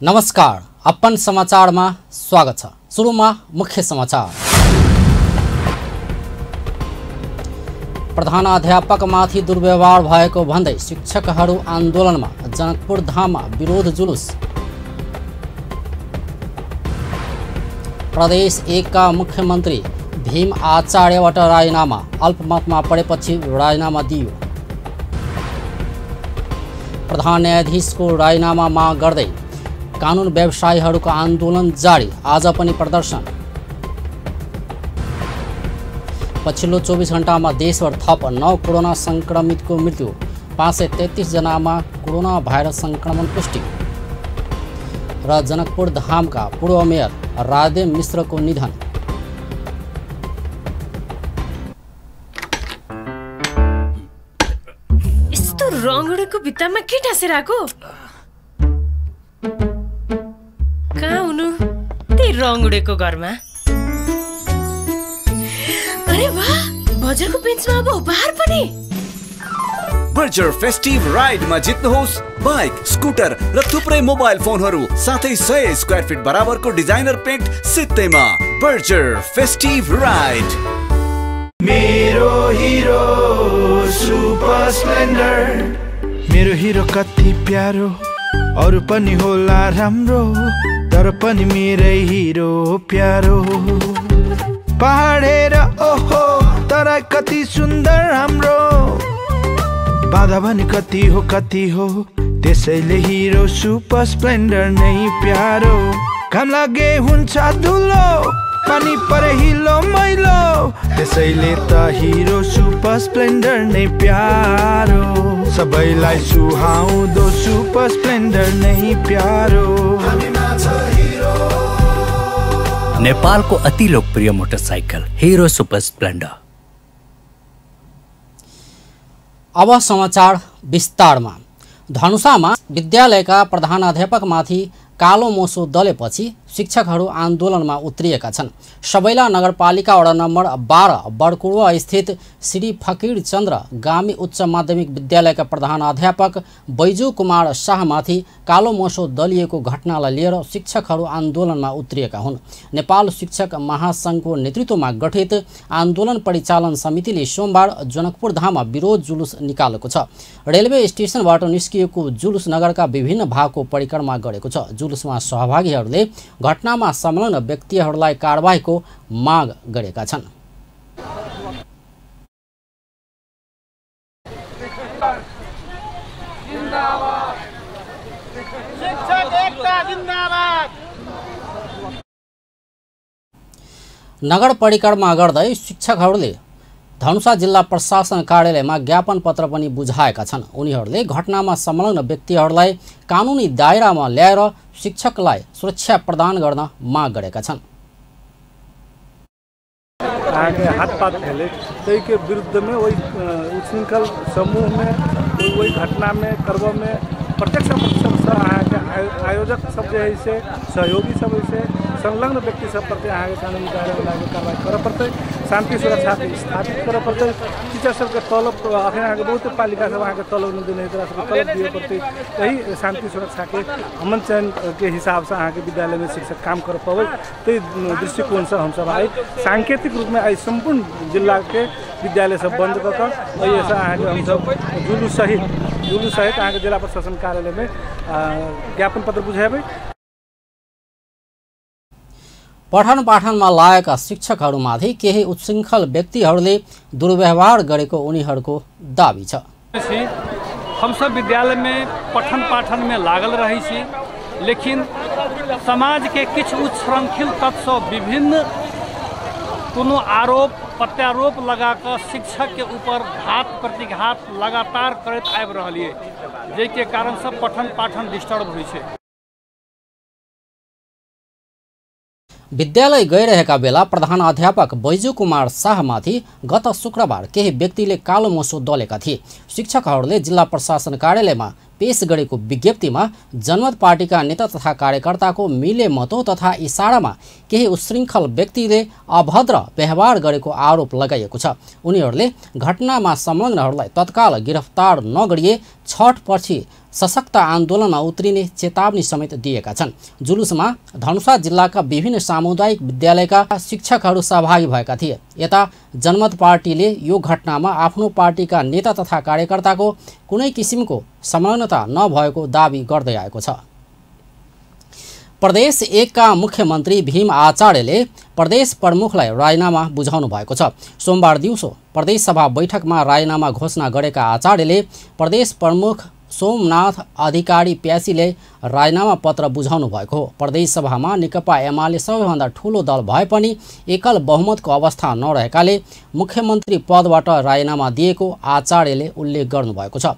नमस्कार, अपन समाचारमा स्वागत छ। सुरुमा मुख्य समाचार। प्रधानाध्यापकमाथि दुर्व्यवहार भएको भन्दै शिक्षकहरू आन्दोलनमा, जनकपुर धाममा विरोध जुलुस। प्रदेश 1 का मुख्यमन्त्री भीम आचार्यबाट राजीनामा, अल्पमतमा परेपछि राजीनामा दियो। प्रधान न्यायाधीशको राजीनामा माग गर्दै कानुन व्यवसायीहरूको आन्दोलन जारी, आज पनि प्रदर्शन। पछिल्लो 24 घण्टामा देशभर थप 9 कोरोना संक्रमितको मृत्यु, 533 जनामा कोरोना भाइरस संक्रमण पुष्टि। र जनकपुर धामका पूर्व मेयर राधेम मिश्रको निधन। यस्तो रङुडेको भित्तामा के टाँसेराको? कहाँ हुनु त्यही रङुडेको घरमा? अरे वाह, बजारको बेन्चमा अब उपहार पनि। बर्जर फेस्टिभ राइडमा जित्नुहोस् बाइक, स्कुटर र थुप्रै मोबाइल फोनहरू, साथै 100 स्क्वायर फिट बराबरको डिजाइनर पेन्ट सित्तैमा। Berger festive ride. मेरो हिरो सुपर स्प्लेन्डर। मेरो हिरो कति प्यारो, अरू पनि होला राम्रो, तर पनि मेरै हिरो प्यारो। पहाडेर ओहो, तर कति सुन्दर हाम्रो। बाधा पनि कति हो, त्यसैले हिरो सुपर स्प्लेन्डर नै प्यारो। घाम लागे हुन्छ धुलो, पानी परे हिलो मैलो, त्यसैले त हिरो सुपर स्प्लेन्डर नै प्यारो। सबैलाई सुहाउँदो सुपर स्प्लेन्डर नै प्यारो। नेपालको अति लोकप्रिय मोटरसाइकल हिरो सुपर स्प्लेन्डर। अब समाचार विस्तारमा। धनुषामा विद्यालयका प्रधानाध्यापकमाथि कालो मोसो दलेपछि शिक्षकहरू आन्दोलनमा उत्रिएका छन्। सबैला नगरपालिका वडा नम्बर 12 बडकुरुवा स्थित श्री फकीर चन्द्र गामी उच्च माध्यमिक विद्यालयका प्रधानाध्यापक बैजू कुमार शाहमाथि कालो मोसो दलिएको घटनालाई लिएर शिक्षकहरू आन्दोलनमा उत्रिएका हुन्। नेपाल शिक्षक महासङ्घको नेतृत्वमा गठित आन्दोलन परिचालन समितिले सोमबार जनकपुर धाममा विरोध जुलुस निकालेको छ। रेलवे स्टेसनबाट निस्किएको जुलुस नगरका विभिन्न भागको परिक्रमा गरेको छ। जुलुसमा सहभागीहरूले घटनामा संलग्न व्यक्तिहरूलाई कारबाहीको माग गरेका छन्। नगर परिक्रमा गर्दै शिक्षकहरूले धनुषा जिल्ला प्रशासन कार्यालयमा ज्ञापन पत्र पनि बुझाएका छन्। उनीहरूले घटनामा संलग्न व्यक्तिहरूलाई कानुनी दायरामा ल्याएर शिक्षकलाई सुरक्षा प्रदान गर्न माग गरेका छन्। आगे हाथपात फैले तई के विरुद्ध में वही उच्छृंखल समूह में वही घटना में कर्म में प्रत्यक्ष आयोजक सब जो है से सहयोगी सब से संलग्न व्यक्ति सब प्रति अहाँके कानुनी दायरामा लागू कारवाही कर पड़ते। शांति सुरक्षा स्थापित कर पड़ते। टीचर सबके तलब अखन अहाँके बहुत पालिका सब अहाँके तलब नहीं देने तरह से तलब दिए पड़ते। यही शांति सुरक्षा के अमन चयन के हिसाब से अहाँके विद्यालय में शिक्षक काम कर पावे, त्यही दृष्टिकोण से हम सब आई सांकेतिक रूप में आई संपूर्ण जिला के विद्यालय सब बंद कर अहाँके हम सब जुलूस सहित अहाँके जिला प्रशासन कार्यालय में ज्ञापन पत्र बुझाएबै। पठन पाठनमा लागेका शिक्षकहरूमाथि केही उच्छृङ्खल व्यक्तिहरूले दुर्व्यवहार गरेको उनीहरूको दाबी छ। हम सब विद्यालय में पठन पाठन में लागल रही छी, लेकिन समाज के किछ उच्छृंखल तत्व विभिन्न कोनो आरोप प्रत्यारोप लगाकर शिक्षक के ऊपर घात प्रतिघात लगातार करत आबि रहलिए, जेके कारण सब पठन पाठन डिस्टर्ब होइ छै। विद्यालय गइरहेका बेला प्रधानाध्यापक बैजू कुमार शाहमाथि गत शुक्रबार केही व्यक्तिले कालो मोसो दलेका थिए। शिक्षकहरूले जिल्ला प्रशासन कार्यालयमा पेश गरेको विज्ञप्तिमा जनमत पार्टीका नेता तथा कार्यकर्ताको मिले मतो तथा इसारामा केही उशृङ्खल व्यक्तिले अभद्र व्यवहार गरेको आरोप लगाइएको छ। उनीहरूले घटनामा संलग्नहरूलाई तत्काल गिरफ्तार नगरिए छठपछि सशक्त आन्दोलनमा उत्रिने चेतावनी समेत दिएका छन्। जुलुसमा धनुषा जिल्लाका विभिन्न सामुदायिक विद्यालयका शिक्षकहरू सहभागी भएका थिए। यता जनमत पार्टीले यो घटनामा आफ्नो पार्टीका नेता तथा कार्यकर्ताको कुनै किसिमको संलग्नता नभएको दाबी गर्दै आएको छ। प्रदेश 1 का मुख्यमन्त्री भीम आचार्यले प्रदेश प्रमुखलाई राजीनामा बुझाउनु भएको छ। सोमबार दिउँसो प्रदेश सभा बैठकमा राजीनामा घोषणा गरेका आचार्यले प्रदेश प्रमुख सोमनाथ अधिकारी प्यासीले राजीनामा पत्र बुझाउनु भएको हो। प्रदेश सभामा नेकपा एमाले सबैभन्दा ठूलो दल भए पनि एकल बहुमतको अवस्था नरहेकाले मुख्यमन्त्री पदबाट राजीनामा दिएको आचार्यले उल्लेख गर्नुभएको छ।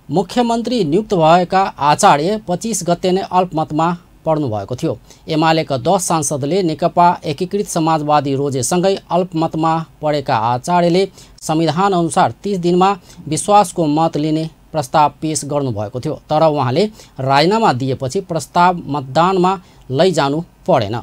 मुख्यमन्त्री नियुक्त भएका आचार्य 25 गते नै अल्पमतमा पर्नु भएको थियो। एमालेका 10 सांसदले नेकपा एकीकृत समाजवादी रोजेसँगै अल्पमतमा परेका आचार्यले संविधान अनुसार 30 दिनमा विश्वासको मत लिने प्रस्ताव पेश गर्नुभएको थियो। तर उहाँले राजीनामा दिएपछि प्रस्ताव मतदानमा लैजानु परेन।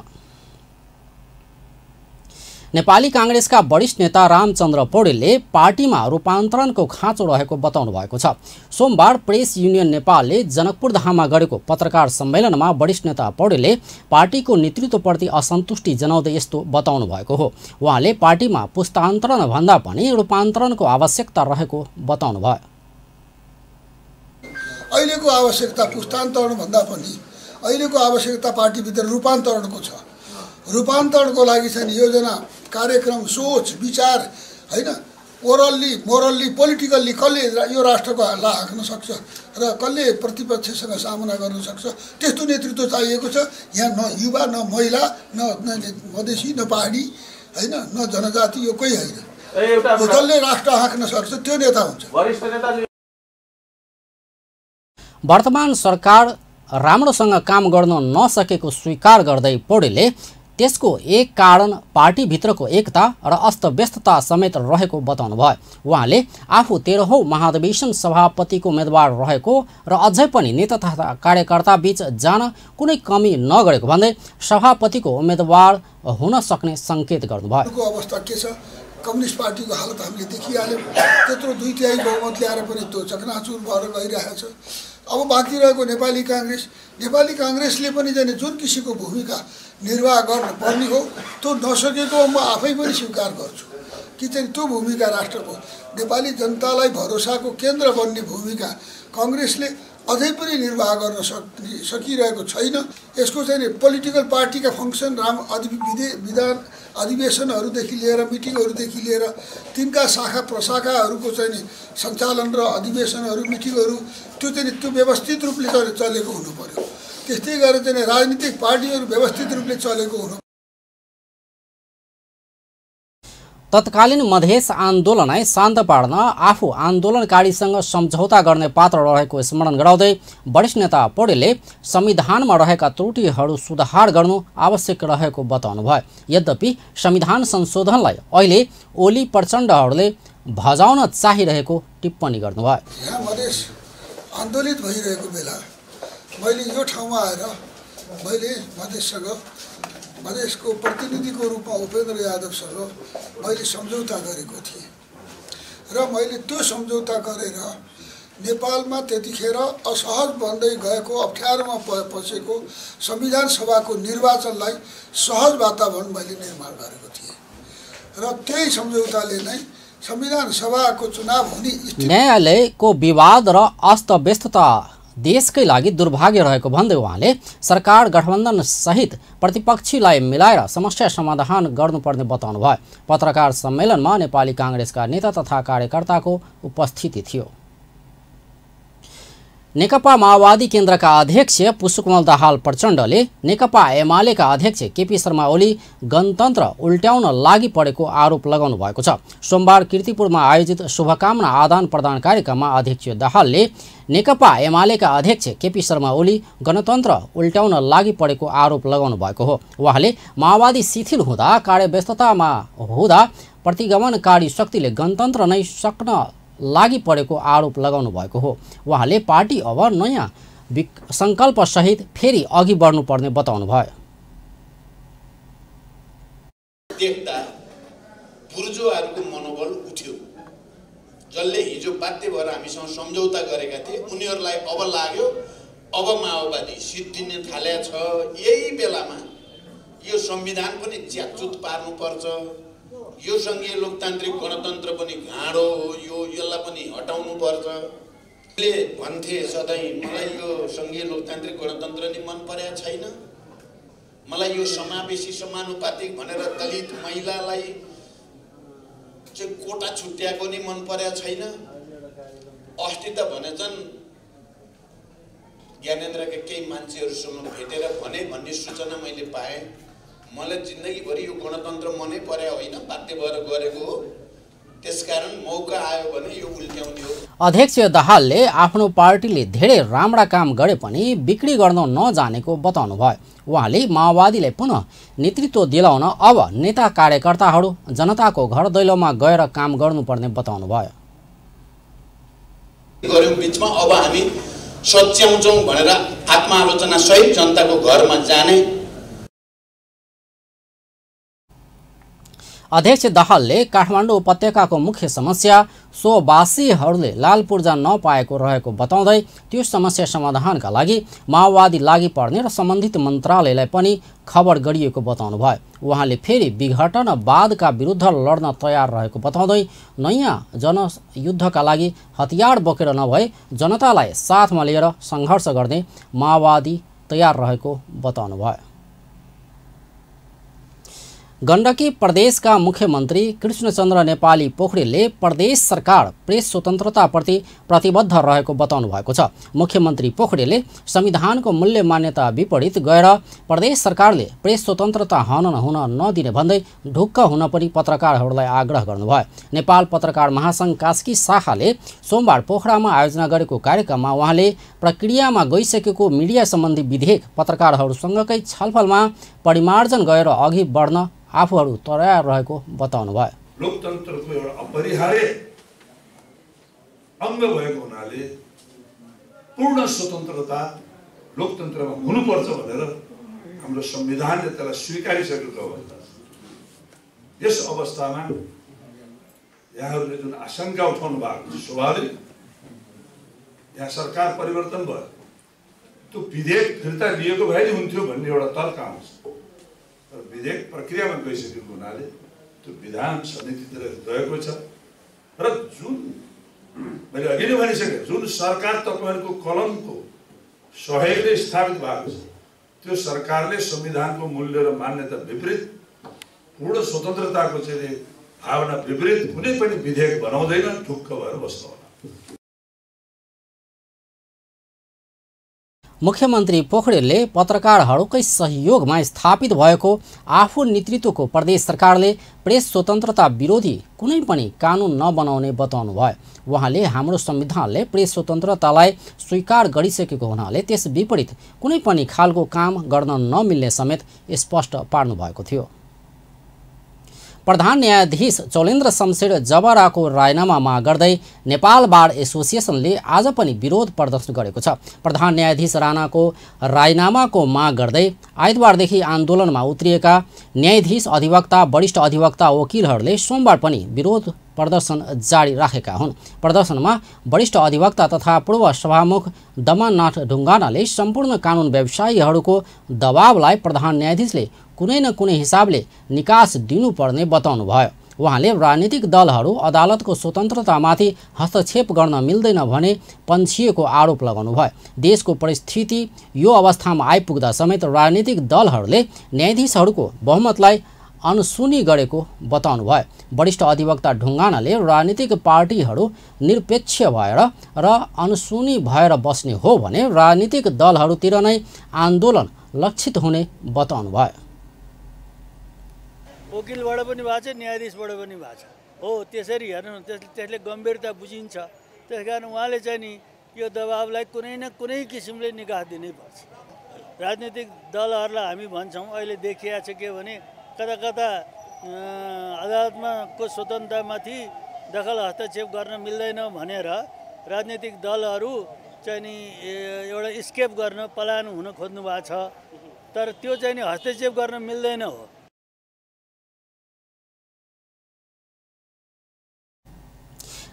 नेपाली कांग्रेसका वरिष्ठ नेता रामचन्द्र पौडेलले पार्टीमा रूपान्तरणको खाँचो रहेको बताउनु भएको छ। सोमबार प्रेस युनियन नेपालले जनकपुर धाममा गरेको पत्रकार सम्मेलनमा वरिष्ठ नेता पौडेलले पार्टीको नेतृत्वप्रति असन्तुष्टि जनाउँदै यस्तो बताउनु भएको हो। उहाँले पार्टीमा पुस्तान्तरण भन्दा पनि रूपान्तरणको आवश्यकता रहेको बताउनु भयो। अहिलेको आवश्यकता पुस्तान्तरण भन्दा पनि अहिलेको आवश्यकता पार्टीभित्र रूपान्तरणको छ। रूपान्तरणको लागि चाहिँ योजना, कार्यक्रम, सोच, विचार हैन, ओरल्ली, मोरल्ली, पोलिटिकल्ली कसले यो राष्ट्रको हल्ला हाँक्न सक्छ र कसले प्रतिपक्षसँग सामना गर्न सक्छ, त्यस्तो नेतृत्व चाहिएको छ। यहाँ न युवा, न महिला, न मधेसी, न पहाडी हैन, न जनजाति, यो कोही होइन। जसले राष्ट्र हाँक्न सक्छ त्यो नेता हुन्छ। वर्तमान सरकार राम्रोसँग काम गर्न नसकेको स्वीकार गर्दै पौडेलले त्यसको एक कारण पार्टीभित्रको एकता र अस्तव्यस्तता समेत रहेको बताउनु भयो। उहाँले आफू 13औं महाधिवेशन सभापतिको उम्मेदवार रहेको र अझै पनि नेता तथा कार्यकर्ता बीच जान कुनै कमी नगरेको भन्दै सभापतिको उम्मेदवार हुन सक्ने संकेत गर्नुभयो। अवस्था के छ? कम्युनिस्ट पार्टीको हालत हामीले देखिहाल्यौँ। त्यत्रो 2/3 बहुमत ल्याएर पनि त्यो चकनाचुर भएर गइरहेको छ। अब बाँकी रहेको नेपाली काङ्ग्रेसले पनि जाने जुन किसिमको भूमिका निर्वाह गर्न पर्ने हो त्यो नसकेको म आफै पनि स्वीकार गर्छु कि चाहिँ त्यो भूमिका राष्ट्रको नेपाली जनतालाई भरोसाको केन्द्र बन्ने भूमिका काङ्ग्रेसले अझै पनि निर्वाह गर्न सकिरहेको छैन। यसको चाहिँ पोलिटिकल पार्टीका फङ्सन विधान अधिवेशनहरूदेखि लिएर मिटिङहरूदेखि लिएर तिनका शाखा प्रशाखाहरूको चाहिँ सञ्चालन र अधिवेशनहरू, मिटिङहरू त्यो व्यवस्थित रूपले चलेको हुनु पर्यो। त्यस्तै गरेर चाहिँ राजनीतिक पार्टीहरू व्यवस्थित रूपले चलेको हुनु। तत्कालीन मधेस आन्दोलनलाई शान्त पार्न आफू आन्दोलनकारीसँग सम्झौता गर्ने पात्र रहेको स्मरण गराउँदै वरिष्ठ नेता पौडेलले संविधानमा रहेका त्रुटिहरू सुधार गर्नु आवश्यक रहेको बताउनु भयो। यद्यपि संविधान संशोधनलाई अहिले ओली प्रचण्डहरूले भजाउन चाहिरहेको टिप्पणी गर्नुभयो। यहाँ मधेस आन्दोलित भइरहेको बेला मैले यो ठाउँमा आएर मैले मधेसको प्रतिनिधिको रूपमा उपेन्द्र यादवसँग मैले सम्झौता गरेको थिएँ र मैले त्यो सम्झौता गरेर नेपालमा त्यतिखेर असहज बन्दै गएको, अप्ठ्यारोमा पसेको संविधान सभाको निर्वाचनलाई सहज वातावरण मैले निर्माण गरेको थिएँ र त्यही सम्झौताले नै संविधान सभाको चुनाव हुने। न्यायालयको विवाद र अस्तव्यस्तता देशकै लागि दुर्भाग्य रहेको भन्दै उहाँले सरकार गठबन्धन सहित प्रतिपक्षीलाई मिलाएर समस्या समाधान गर्नुपर्ने बताउनु भयो। पत्रकार सम्मेलनमा नेपाली कांग्रेसका नेता तथा कार्यकर्ताको उपस्थिति थियो। नेकपा माओवादी केन्द्रका अध्यक्ष पुष्पकमल दाहाल प्रचण्डले नेकपा एमालेका अध्यक्ष केपी शर्मा ओली गणतन्त्र उल्ट्याउन लागि परेको आरोप लगाउनु भएको छ। सोमबार कीर्तिपुरमा आयोजित शुभकामना आदान प्रदान कार्यक्रममा अध्यक्ष दाहालले नेकपा एमालेका अध्यक्ष केपी शर्मा ओली गणतन्त्र उल्ट्याउन लागि परेको आरोप लगाउनु भएको हो। उहाँले माओवादी शिथिल हुँदा कार्यव्यस्ततामा हुँदा प्रतिगमनकारी शक्तिले गणतन्त्र नै सक्न लागि परेको आरोप लगाउनु भएको हो। उहाँले पार्टी अब नयाँ सङ्कल्पसहित फेरि अघि बढ्नुपर्ने बताउनु भयो। देख्दा बुर्जुवाहरूको मनोबल उठ्यो। जसले हिजो बाध्य भएर हामीसँग सम्झौता गरेका थिए उनीहरूलाई अब लाग्यो अब माओवादी सिद्धिन थालेको छ। यही बेलामा यो संविधान पनि च्याचुत पार्नुपर्छ, यो सङ्घीय लोकतान्त्रिक गणतन्त्र पनि घाँडो हो, यसलाई पनि हटाउनुपर्छ। भन्थे सधैँ मलाई यो सङ्घीय लोकतान्त्रिक गणतन्त्र नि मन परेको छैन, मलाई यो समावेशी समानुपातिक भनेर दलित महिलालाई चाहिँ कोटा छुट्याएको नि मन परेको छैन। अस्ति त भने झन् ज्ञानेन्द्रका केही मान्छेहरूसँग भेटेर भने भन्ने सूचना मैले पाएँ। मलाई जिन्दगीभरि यो गणतन्त्र मनै परे होइन, बाध्य भएर गरेको हो, त्यसकारण मौका आयो भने यो उल्ट्याउने हो। अध्यक्ष दाहालले आफ्नो पार्टीले धेरै राम्रा काम गरे पनि बिक्री गर्न नजानेको बताउनु भयो। उहाँले माओवादीलाई पुनः नेतृत्व दिलाउन अब नेता कार्यकर्ताहरू जनताको घर दैलोमा गएर काम गर्नुपर्ने बताउनु भयो। बिचमा अब हामी सच्याउँछौँ भनेर आत्मालोचना सहित जनताको घरमा जाने। अध्यक्ष दाहालले काठमाडौँ उपत्यकाको मुख्य समस्या सोवासीहरूले लाल पूर्जा नपाएको रहेको बताउँदै त्यो समस्या समाधानका लागि माओवादी लागि पर्ने र सम्बन्धित मन्त्रालयलाई पनि खबर गरिएको बताउनु भयो। उहाँले फेरि विघटनवादका विरुद्ध लड्न तयार रहेको बताउँदै नयाँ जनयुद्धका लागि हतियार बोकेर नभए जनतालाई साथमा लिएर सङ्घर्ष गर्ने माओवादी तयार रहेको बताउनु भयो। गण्डकी प्रदेशका मुख्यमन्त्री कृष्णचन्द्र नेपाली पोखरेलले प्रदेश सरकार प्रेस स्वतन्त्रताप्रति प्रतिबद्ध रहेको बताउनु भएको छ। मुख्यमन्त्री पोखरेलले संविधानको मूल्य मान्यता विपरीत गएर प्रदेश सरकारले प्रेस स्वतन्त्रता हनन हुन नदिने भन्दै ढुक्क हुन पनि पत्रकारहरूलाई आग्रह गर्नुभयो। नेपाल पत्रकार महासङ्घ कास्की शाखाले सोमबार पोखरामा आयोजना गरेको कार्यक्रममा उहाँले प्रक्रियामा गइसकेको मिडिया सम्बन्धी विधेयक पत्रकारहरूसँगकै छलफलमा परिमार्जन गएर अघि बढ्न आफूहरू तयार रहेको बताउनु भयो। लोकतन्त्रको एउटा अपरिहार्य अङ्ग भएको हुनाले पूर्ण स्वतन्त्रता लोकतन्त्रमा हुनुपर्छ भनेर हाम्रो संविधानले त्यसलाई स्वीकारिसकेको अवस्था छ। यस अवस्थामा यहाँहरूले जुन आशंका उठाउनु भएको छ स्वाभाविक, यहाँ सरकार परिवर्तन भयो, त्यो विधेयक फिर्ता लिएको भए नि हुन्थ्यो भन्ने एउटा तर्क आउँछ। तर विधेयक प्रक्रियामा गइसकेको हुनाले त्यो विधान समितितिर गएको छ र जुन मैले अघि नै भनिसकेँ, जुन सरकार तपाईँहरूको कलमको सहयोगले स्थापित भएको छ त्यो सरकारले संविधानको मूल्य र मान्यता विपरीत, पूर्ण स्वतन्त्रताको चाहिँ भावना विपरीत कुनै पनि विधेयक बनाउँदैन, ढुक्क भएर बस्नु होला। मुख्यमन्त्री पोखरेलले पत्रकारहरूकै सहयोगमा स्थापित भएको आफू नेतृत्वको प्रदेश सरकारले प्रेस स्वतन्त्रता विरोधी कुनै पनि कानुन नबनाउने बताउनु भयो। उहाँले हाम्रो संविधानले प्रेस स्वतन्त्रतालाई स्वीकार गरिसकेको हुनाले त्यस विपरीत कुनै पनि खालको काम गर्न नमिल्ने समेत स्पष्ट पार्नु भएको थियो। प्रधान न्यायाधीश चौलेन्द्र शमशेर जबराको रायनामा माग गर्दै नेपाल बार एसोसिएसनले आज पनि विरोध प्रदर्शन गरेको छ। प्रधान न्यायाधीश राणाको रायनामाको माग गर्दै आइतबारदेखि आन्दोलनमा उत्रिएका न्यायाधीश, अधिवक्ता, वरिष्ठ अधिवक्ता, वकिलहरूले सोमबार पनि विरोध प्रदर्शन जारी राखेका हुन्। प्रदर्शनमा वरिष्ठ अधिवक्ता तथा पूर्व सभामुख दमननाथ ढुङ्गानाले सम्पूर्ण कानुन व्यवसायीहरूको दबावलाई प्रधान न्यायाधीशले कुनै न कुनै हिसाबले निकास दिनुपर्ने बताउनु भयो। उहाँले राजनीतिक दलहरू अदालतको स्वतन्त्रतामाथि हस्तक्षेप गर्न मिल्दैन भने पन्छिएको आरोप लगाउनु भयो। देशको परिस्थिति यो अवस्थामा आइपुग्दा समेत राजनीतिक दलहरूले न्यायाधीशहरूको बहुमतलाई अनसुनी गरेको बताउनु भयो। वरिष्ठ अधिवक्ता ढुङ्गानाले राजनीतिक पार्टीहरू निरपेक्ष भएर र अनसुनी भएर बस्ने हो भने राजनीतिक दलहरूतिर नै आन्दोलन लक्षित हुने बताउनु भयो। वकिलबाट पनि भएको छ, न्यायाधीशबाट पनि भएको छ हो, त्यसरी हेर्नु त्यसले गम्भीरता बुझिन्छ। त्यस कारण उहाँले चाहिँ नि यो दबावलाई कुनै न कुनै किसिमले निकास दिनै पर्छ। राजनीतिक दलहरूलाई हामी भन्छौँ अहिले देखिएको छ के भने कता कता अदालतमा को स्वतन्त्रतामाथि दखल हस्तक्षेप गर्न मिल्दैन भनेर राजनीतिक दलहरू चाहिँ नि एउटा स्केप गर्न पलायन हुन खोज्नु भएको छ। तर त्यो चाहिँ नि हस्तक्षेप गर्न मिल्दैन हो।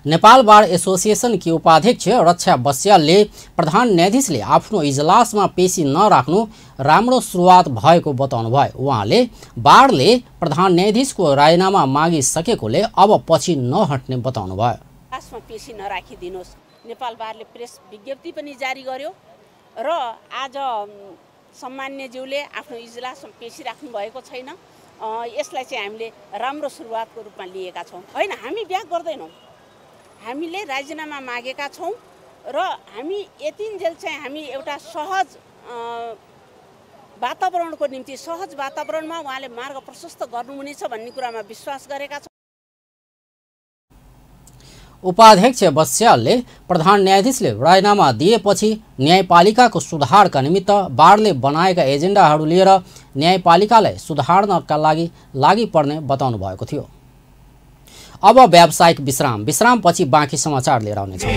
नेपाल बार एसोसिएशन की उपाध्यक्ष रक्षा बस्यालले प्रधान न्यायाधीशले आफ्नो इजलासमा पेशी नराख्नु राम्रो सुरुवात भएको बताउनुभयो। उहाँले बारले प्रधान न्यायाधीशको राजीनामा मागिसकेकोले अब पछि नहट्ने बताउनुभयो। इजलासमा पेशी नराखिदिनुहोस्। नेपाल बारले प्रेस विज्ञप्ति पनि जारी गर्यो र आज सम्मान्यज्यूले आफ्नो इजलासमा पेशी राख्नु भएको छैन। यसलाई चाहिँ हामीले राम्रो सुरुवातको रूपमा लिएका छौँ। होइन, हामी ब्याक गर्दैनौँ। हामीले राजीनामा मागेका छौँ र हामी यतिन्जेल चाहिँ हामी एउटा सहज वातावरणको निम्ति सहज वातावरणमा उहाँले मार्ग प्रशस्त गर्नुहुनेछ भन्ने कुरामा विश्वास गरेका छौँ। उपाध्यक्ष बस्यालले प्रधान न्यायाधीशले राजीनामा दिएपछि न्यायपालिकाको सुधारका निमित्त बारले बनाएका एजेन्डाहरू लिएर न्यायपालिकालाई सुधार्नका लागि पर्ने बताउनु भएको थियो। अब व्यावसायिक विश्रामपछि बाँकी समाचार लिएर आउनेछौँ।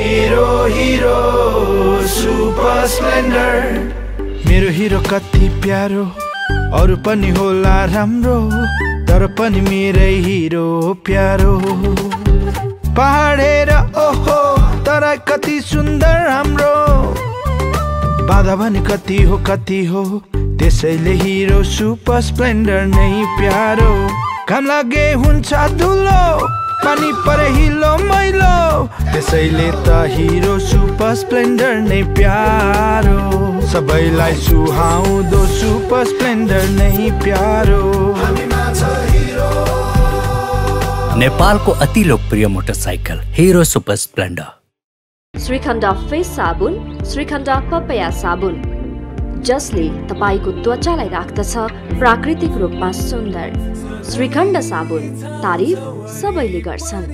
मेरो हिरो कति प्यारो, अरू पनि होला राम्रो, तर पनि मेरै हिरो प्यारो। पहाड हेर ओहो, तर कति सुन्दर हाम्रो, बाधा भने कति हो त्यसैले हिरो सुपर स्प्लेन्डर नै प्यारो। काम लागे हुन्छ धुलो, पानी परे हिलो मैलो, त्यसैले त हिरो सुपर स्प्लेन्डर नै प्यारो। सबैलाई सुहाउँदो सुपर स्प्लेन्डर नै प्यारो। नेपालको अति लोकप्रिय motorcycle hero super Splendor. Shrikhand face साबुन, श्रीखण्ड पपया साबुन, जसले तपाईको त्वचालाई राख्दछ प्राकृतिक रूपमा सुन्दर। श्रीखण्ड साबुन, तारिफ सबैले गर्छन्।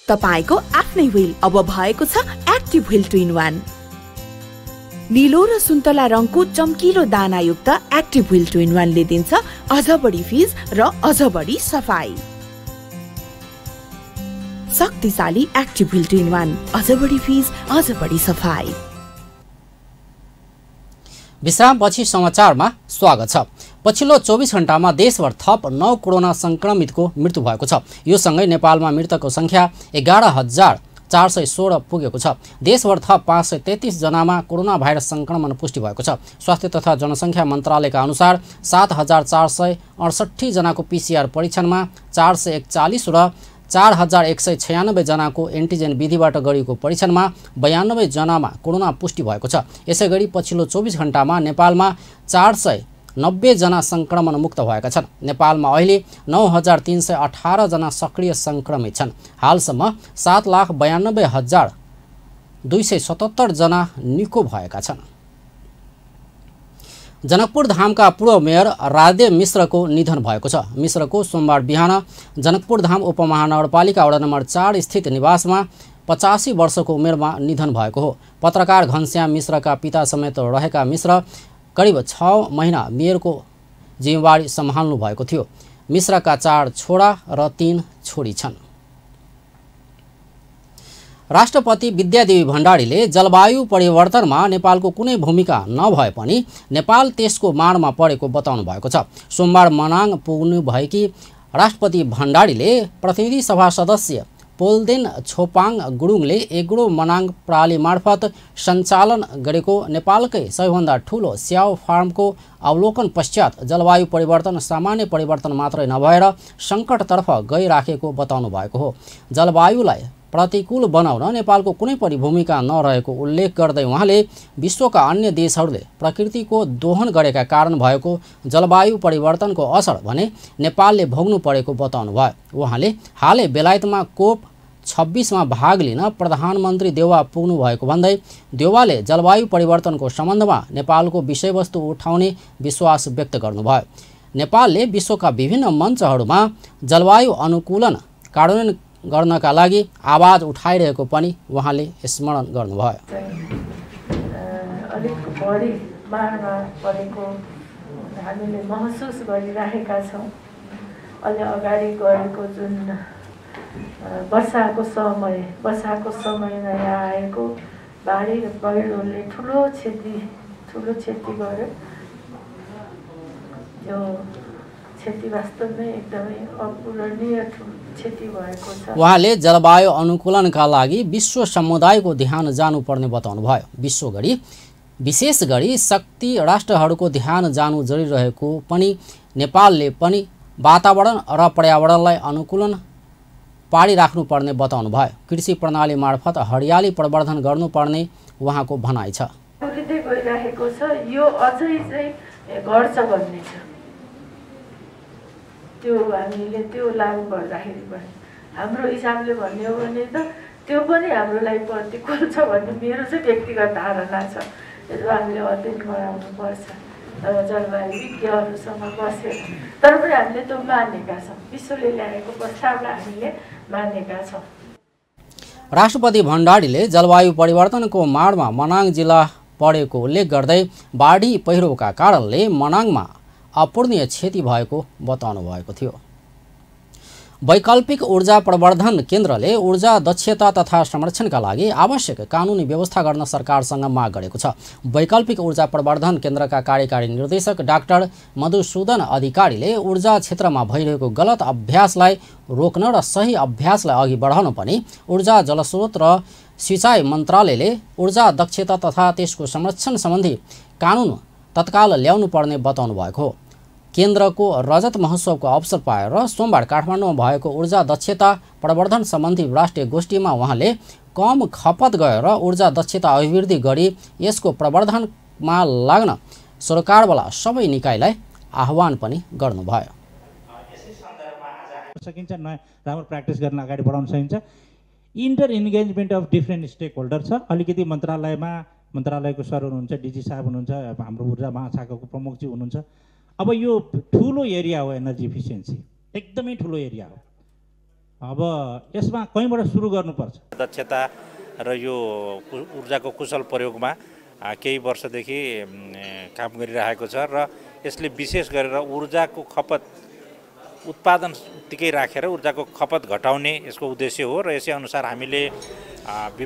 तपाईको आफ्नै व्हील अब भएको छ एक्टिभ व्हील 2-in-1। नीलो र सुन्तला रङको चम्किलो दानायुक्त एक्टिभ व्हील 2-in-1 ले दिन्छ अझ बढी फिज र अझ बढी सफाई। शक्तिशाली एक्टिभ व्हील 2-in-1, अझ बढी फिज, अझ बढी सफाई। विश्रामपछि समाचारमा स्वागत छ। पछिल्लो 24 घण्टामा देशभर थप 9 कोरोना संक्रमितको मृत्यु भएको छ। यो सँगै नेपालमा मृतकको संख्या 11,416 पुगेको छ। देशभर थप 533 जनामा कोरोना भाइरस संक्रमण पुष्टि भएको छ। स्वास्थ्य तथा जनसङ्ख्या मन्त्रालयका अनुसार 7,468 जनाको PCR परीक्षणमा 441 र 4,196 जनाको एन्टिजेन विधिबाट गरिएको परीक्षणमा 92 जनामा कोरोना पुष्टि भएको छ। यसैगरी पछिल्लो 24 घण्टामा नेपालमा 490 जना संक्रमण मुक्त भएका छन्। नेपालमा अहिले 9,318 जना सक्रिय संक्रमित छन्। हालसम्म 7,92,277 जना निको भएका छन्। जनकपुर धामका पूर्व मेयर राधे मिश्रको निधन भएको छ। मिश्रको सोमबार बिहान जनकपुर धाम उपमहानगरपालिका वडा नम्बर 4 स्थित निवासमा 85 वर्षको उमेरमा निधन भएको हो। पत्रकार घनश्याम मिश्रका पिता समेत रहेका मिश्र करिब 6 महिना मेयरको जिम्मेवारी सम्हाल्नु भएको थियो। मिश्रका 4 छोरा र 3 छोरी छन्। राष्ट्रपति विद्यादेवी भण्डारीले जलवायु परिवर्तनमा नेपालको कुनै भूमिका नभए पनि नेपाल त्यसको मारमा परेको बताउनु भएको छ। सोमबार मनाङ पुग्नु भएकी राष्ट्रपति भण्डारीले प्रतिनिधि सभा सदस्य पोल्देन छोपाङ गुरुङले एग्रो मनाङ प्रणाली मार्फत सञ्चालन गरेको नेपालकै सबैभन्दा ठूलो स्याउ फार्मको अवलोकन पश्चात जलवायु परिवर्तन सामान्य परिवर्तन मात्रै नभएर सङ्कटतर्फ गइराखेको बताउनु भएको हो। जलवायुलाई प्रतिकूल बनाउन नेपालको कुनै पनि भूमिका नरहेको उल्लेख गर्दै उहाँले विश्वका अन्य देशहरूले प्रकृतिको दोहन गरेका कारण भएको जलवायु परिवर्तनको असर भने नेपालले भोग्नु परेको बताउनु भयो। उहाँले हालै बेलायतमा कोप 26 भाग लिन प्रधानमन्त्री देउवा पुग्नु भएको भन्दै देउवाले जलवायु परिवर्तनको सम्बन्धमा नेपालको विषयवस्तु उठाउने विश्वास व्यक्त गर्नुभयो। नेपालले विश्वका विभिन्न मञ्चहरूमा जलवायु अनुकूलन कार्यान्वयन गर्नका लागि आवाज उठाइरहेको पनि उहाँले स्मरण गर्नुभयो। अलिक बढी बाढमा परेको हामीले महसुस गरिरहेका छौँ। अलि अगाडि गरेको जुन वर्षाको समयमा यहाँ आएको बाढी र पहिरोले ठुलो क्षति गर्यो। यो क्षति वास्तवमै एकदमै अपूरणीय क्षति भएको छ। उहाँले जलवायु अनुकूलनका लागि विश्व समुदायको ध्यान जानुपर्ने बताउनुभयो। विशेष गरी शक्ति राष्ट्रहरूको ध्यान जानु जरुरी रहेको पनि नेपालले पनि वातावरण र पर्यावरणलाई अनुकूलन पारिराख्नुपर्ने बताउनुभयो। कृषि प्रणाली मार्फत हरियाली प्रवर्धन गर्नुपर्ने उहाँको भनाइ छ। उलिँदै गइरहेको छ, यो अझै चाहिँ घट्छ भन्ने छ। त्यो हामीले त्यो लागू गर्दाखेरि पनि हाम्रो हिसाबले भन्ने हो भने त त्यो पनि हाम्रो लागि प्रतिकूल छ भन्ने मेरो चाहिँ व्यक्तिगत धारणा छ। यसो हामीले अध्ययन गराउनुपर्छ जलवायु विज्ञहरूसँग बसेर, तर पनि हामीले त्यो मानेका छौँ। विश्वले ल्याएको प्रस्तावलाई हामीले मानेका छौँ। राष्ट्रपति भण्डारीले जलवायु परिवर्तनको माडमा मनाङ जिल्ला परेको उल्लेख गर्दै बाढी पहिरोका कारणले मनाङमा अपूर्णीय क्षति भएको बताउनु भएको थियो। वैकल्पिक ऊर्जा प्रवर्धन केन्द्रले ऊर्जा दक्षता तथा संरक्षणका लागि आवश्यक कानुनी व्यवस्था गर्न सरकारसँग माग गरेको छ। वैकल्पिक ऊर्जा प्रवर्धन केन्द्रका कार्यकारी निर्देशक डाक्टर मधुसूदन अधिकारीले ऊर्जा क्षेत्रमा भइरहेको गलत अभ्यासलाई रोक्न र सही अभ्यासलाई अघि बढाउन पनि ऊर्जा जलस्रोत र सिँचाइ मन्त्रालयले ऊर्जा दक्षता तथा त्यसको संरक्षण सम्बन्धी कानुन तत्काल ल्याउनु पर्ने बताउनु भएको हो। केन्द्रको रजत महोत्सवको अवसर पाएर सोमबार काठमाडौँमा भएको ऊर्जा दक्षता प्रवर्धन सम्बन्धी राष्ट्रिय गोष्ठीमा उहाँले कम खपत गएर ऊर्जा दक्षता अभिवृद्धि गरी यसको प्रवर्धनमा लाग्न सरकारवाला सबै निकायलाई आह्वान पनि गर्नुभयो। सकिन्छ राम्रो प्र्याक्टिस गर्न अगाडि बढाउन सकिन्छ। Inter engagement of different stakeholder छ। अलिकति मन्त्रालयको सर हुनुहुन्छ, डिजी साहब हुनुहुन्छ, हाम्रो ऊर्जा महाशाखाको प्रमुखजी हुनुहुन्छ। अब यो ठुलो एरिया हो, एनर्जी इफिसियन्सी एकदमै ठुलो एरिया हो। अब यसमा कहीँबाट सुरु गर्नुपर्छ। दक्षता र यो ऊर्जाको कुशल प्रयोगमा केही वर्षदेखि काम गरिरहेको छ र यसले विशेष गरेर ऊर्जाको खपत उत्पादन उत्तिकै राखेर ऊर्जाको खपत घटाउने यसको उद्देश्य हो र यसै अनुसार हामीले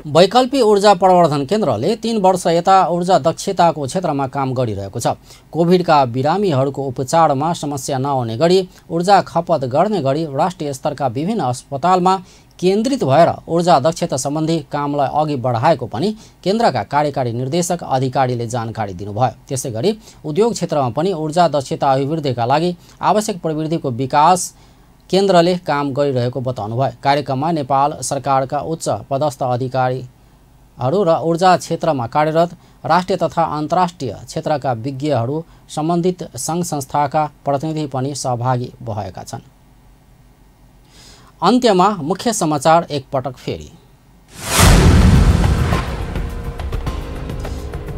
वैकल्पिक ऊर्जा प्रवर्धन केन्द्रले 3 वर्ष यता ऊर्जा दक्षताको क्षेत्रमा काम गरिरहेको छ। कोभिडका बिरामीहरूको उपचारमा समस्या नआउने गरी ऊर्जा खपत गर्ने गरी राष्ट्रिय स्तरका विभिन्न अस्पतालमा केन्द्रित भएर ऊर्जा दक्षता सम्बन्धी कामलाई अघि बढाएको पनि केन्द्रका कार्यकारी निर्देशक अधिकारीले जानकारी दिनुभयो। त्यसैगरी उद्योग क्षेत्रमा पनि ऊर्जा दक्षता अभिवृद्धिका लागि आवश्यक प्रविधिको विकास केन्द्रले काम गरिरहेको बताउनुभयो। कार्यक्रममा नेपाल सरकारका उच्च पदस्थ अधिकारीहरू र ऊर्जा क्षेत्रमा कार्यरत राष्ट्रिय तथा अन्तर्राष्ट्रिय क्षेत्रका विज्ञहरू सम्बन्धित सङ्घ संस्थाका प्रतिनिधि पनि सहभागी भएका छन्। अन्त्यमा मुख्य समाचार एकपटक फेरि।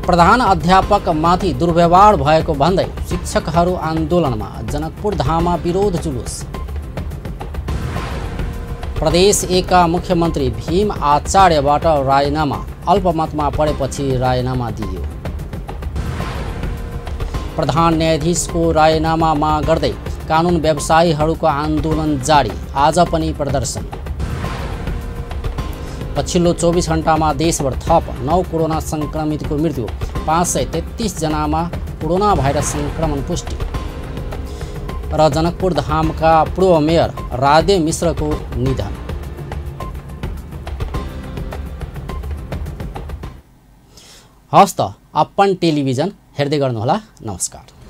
प्रधान अध्यापकमाथि दुर्व्यवहार भएको भन्दै शिक्षकहरू आन्दोलनमा, जनकपुर धाममा विरोध जुलुस। प्रदेश 1 का मुख्यमन्त्री भीम आचार्यबाट राजीनामा, अल्पमतमा परेपछि राजीनामा दिइयो। प्रधान न्यायाधीशको राजीनामा माग गर्दै कानुन व्यवसायीहरूको आन्दोलन जारी, आज पनि प्रदर्शन। पछिल्लो 24 घण्टामा देशभर थप 9 कोरोना संक्रमितको मृत्यु, 533 जनामा कोरोना भाइरस संक्रमण पुष्टि। र जनकपुर धामका पूर्व मेयर राधे मिश्रको निधन। हस्त अपन टेलिभिजन हेर्दै गर्नुहोला। नमस्कार।